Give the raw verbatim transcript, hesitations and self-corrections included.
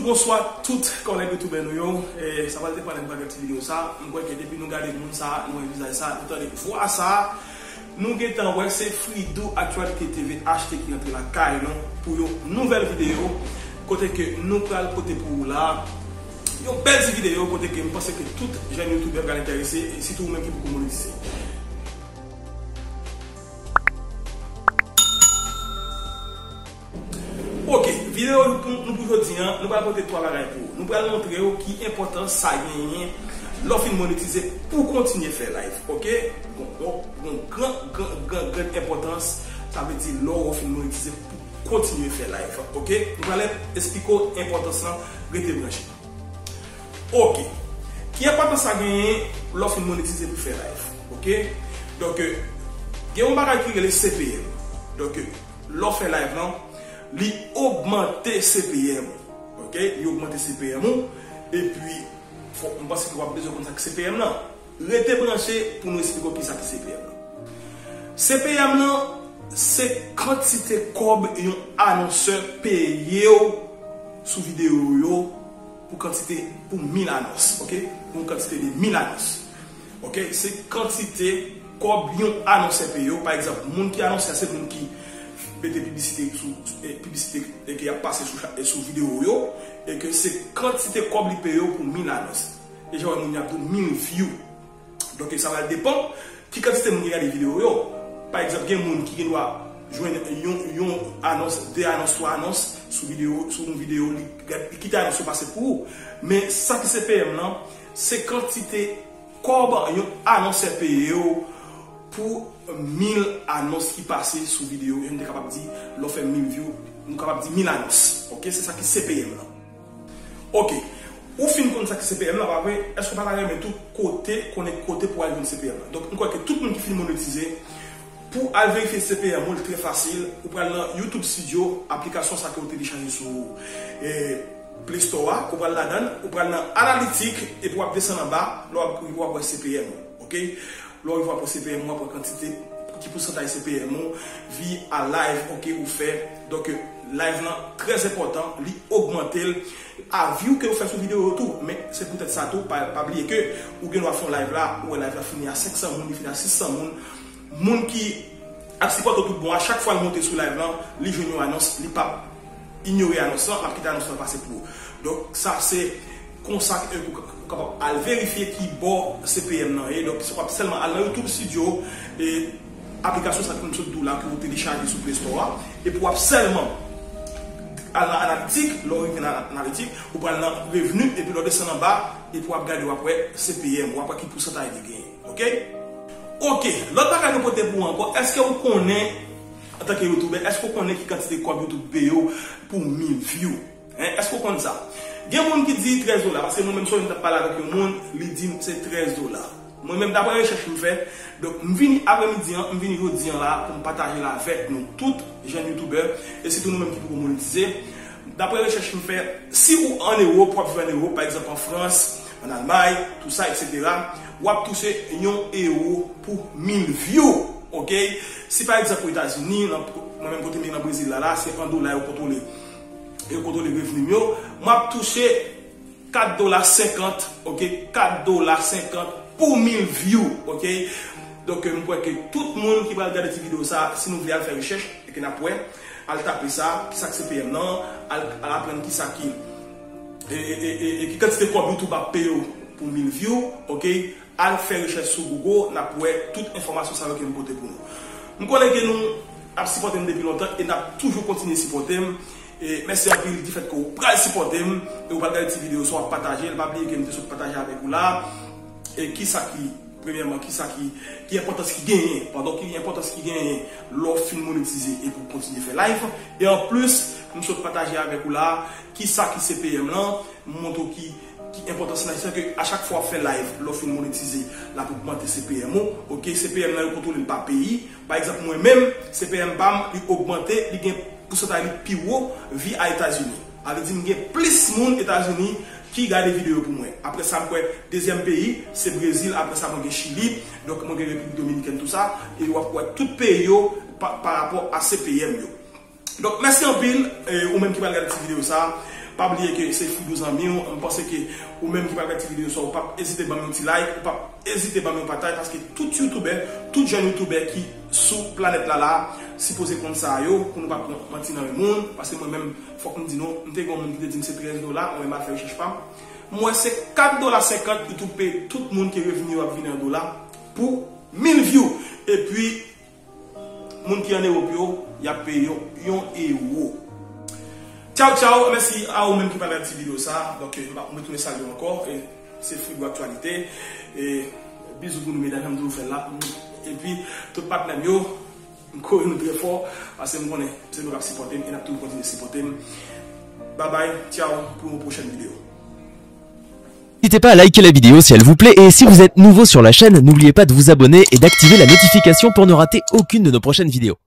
Bonswa tout kòlèg youtubè nou yo. Eh, sa pral depann lè m pral gade ti videyo sa. M kwè ke depi nou gade moun sa, nou wè vizaj sa, nou tande vwa sa, nou gentan wè se Fridou Actualité T V H T ki rantre lakay nou pou yon nouvèl videyo, kote ke nou pral pote pou ou la yon bèl ti videyo kote ke m panse ke tout jèn youtubè pral enterese, e sitou ou menm ki poko monetize. Ok, videyo nou pou, nou pou jodi an, nou pral pote twa bagay pou ou. Nou pral montre w ki enpòtans sa genyen lè w fin monetize pou w kontinye fè live, ok? Gon, gon, gon gran, gran, gran, gran enpòtans, sa vle di lè w fin monetize pou w kontinye fè live, ok? Nou pral esplike w enpòtans lan, rete branche. Ok. Ki enpòtans sa genyen lè w fin monetize pou fè live? Ok? Donk, gen yon bagay ki rele C P M. Donk, lè w fè live lan, li ogmante C P M. Ok? Li ogmante C P M ou. Epi, fò, m panse ke w ap bezwen konn sa ki C P M lan. Rete branche pou nou esplike w kisa ki C P M lan. C P M lan, se kantite kòb yon anonsè peye w sou videyo yo pou kantite, pou mil anons, ok? Pou yon kantite de mil anons. Ok? Se kantite kòb yon anonsè peye w. Pa egzanp, moun ki anonsè a se moun ki mete piblisite sou, sou, eh, piblisite, eh, ki ap pase sou cha-, eh, sou videyo yo, e ke se kantite kòb li peye w pou mil anons. E jan w wè moun yo ap di w mil view. Donk, sa va depann ki kantite moun ki gade videyo yo. Pa egzanp, gen moun ki gen dwa jwenn yon, yon anons, de anons, twa anons sou videyo, sou yon videyo, li gad-, li kite anons yo pase pou ou. Men sa ki C P M lan, se kantite kòb yon anonsè peye w pou mil anons ki pase sou videyo. Jan m te kapab di, lè w fè mil view, nou kapab di mil anons. Ok, se sa ki C P M lan. Ok. Ou fin konn sa ki C P M lan, pa vre? Èske w pa ta renmen tou kote, konnen kote pou al jwenn C P M lan? Donk, m kwè ke tout moun ki fin monetize, pou al verifye C P M ou, li trè fasil. Ou pral nan YouTube Studio, aplikasyon sa ke w telechaje sou, eh, Play Store a, ou pral ladan l, ou pral nan Analitik, epi w ap desann anba, lè w ap rive w ap wè C P M ou, ok? Lè w rive w ap wè C P M ou, w ap wè kantite, ki pousantaj C P M ou, vi a live, ok, ou fè. Donk, live lan trè enpòtan, li ogmante l. A view ke ou fè sou videyo yo tou, men se poutèt sa tou, pa, pa bliye ke ou gen dwa fè yon live la, ou wè live la fini a senk san moun, li fini a sis san moun. Moun ki ap sipòte w tout bon, a chak fwa l monte sou live lan, li jwenn yon anons, li p ap inyore anons lan, l ap kite anons lan pase pou ou. Donk, sa se konsa ke ou, ou kapab al verifye ki bò C P M lan ye. Donk, se w ap sèlman al nan YouTube Studio, e aplikasyon sa ke m sot di w la, ke ou telechaje sou Play Store a, epi w ap sèlman al nan Analitik, lè w rive nan Analitik, ou pral nan Revni, epi lè w desann anba, epi w ap gade, w ap wè C P M, w ap wè ki pousantaj li genyen. Ok? Ok, lòt bagay nou pote pou ou ankò, èske ou konnen, antanke youtubè, èske ou konnen ki kantite kòb YouTube peye w pou mil view? Hein? Èske ou konn sa? Gen moun ki di trèz dola, paske mwen menm sonje m t ap pale avèk yon moun, li di m se trèz dola. Mwen menm, daprè rechèch m fè, donk, m vini aprèmidi an, m vini jodi an la pou m pataje l avèk nou tout, jèn youtubè, e sitou nou menm ki poko monetize. Daprè rechèch m fè, si ou ann Ewòp, w ap viv ann Ewòp, pa egzanp, an Frans, ann Almay, tou sa, etsetera, w ap touche yon ewo pou mil view, ok? Si, pa egzanp, Ozetazini, nan, mwen menm kote m ye nan Brezil la, la, se an dola yo kontwole, yo kontwole revni m yo, m ap touche kat dola senkant, ok? Kat dola senkant pou mil view, ok? Donk, m kwè ke tout moun ki pral gade ti videyo sa, si nou vle al fè rechèch, e ke n ap wè, al tape sa, kisa k C P M nan, al, al aprann kisa ki, e, e, e, e, e ki kantite kòb YouTube ap peye w pou mil view, ok? Al fè rechèch sou Google, n ap wè tout enfòmasyon sa yo ke m pote pou nou. M konnen ke nou ap sipòte m depi lontan e n ap toujou kontinye sipòte m. E mèsi anpil difèt ke w pral sipòte m e w pral gade ti videyo sa, w ap pataje l. Pa bliye ke m te sot pataje avèk ou la. E kisa ki, premyèman, kisa ki, ki enpòtans ki genyen, padon, ki enpòtans ki genyen lè w fin monetize e pou w kontinye fè live. E anplis, m sot pataje avèk ou la, kisa ki C P M lan, m montre w ki, ki enpòtans lan, se ke a chak fwa w ap fè live, lè w fin monetize, l ap ogmante C P M ou, ok? C P M lan, yo kontwole l pa peyi. Pa egzanp, mwen menm, C P M pa m, li ogmante, li gen pousantaj li pi wo vi a Etazini. Sa vle di, m gen plis moun Etazini ki gade videyo pou mwen. Apre sa, m kwè, dezyèm peyi, se Brezil, apre sa, mwen gen Chili, donk, mwen gen Repiblik Dominikèn, tou sa, e w ap wè tout peyi yo pa, pa rapò a C P M yo. Donk, mèsi anpil, eh, ou menm ki pral gade ti videyo sa. Pa bliye ke se Fridou zanmi w. M panse ke ou menm ki pral gade ti videyo sa, ou p ap ezite ban m yon ti like, ou p ap ezite ban m yon pataj, paske tout youtubè, tout jèn youtubè ki sou planèt la la, sipoze konn sa yo, pou nou pa pran manti nan men moun, paske mwen menm, fòk m di nou, m te gen yon moun ki te di m se trèz dola, mwen m al fè rechèch pa m. M wè se kat dola senkant YouTube peye tout moun ke revni yo ap vini an dola pou mil view. Epi, moun ki an Ewòp yo, y ap peye yo yon ewo. Tchaw, tchaw, mèsi a ou menm ki pral gade ti videyo sa. Donk, eh, m ap retounen salye w ankò. E se Fridou Aktyalite. E bizou pou nou, medam, m toujou fè l la pou nou. Epi, tout patnè m yo, m kore nou trè fò, paske m konnen se nou k ap sipòte m e n ap toujou kontinye sipòte m. Babay, tchaw, pou yon pwochèn videyo. N'hésitez pas à liker la vidéo si elle vous plaît et si vous êtes nouveau sur la chaîne, n'oubliez pas de vous abonner et d'activer la notification pour ne rater aucune de nos prochaines vidéos.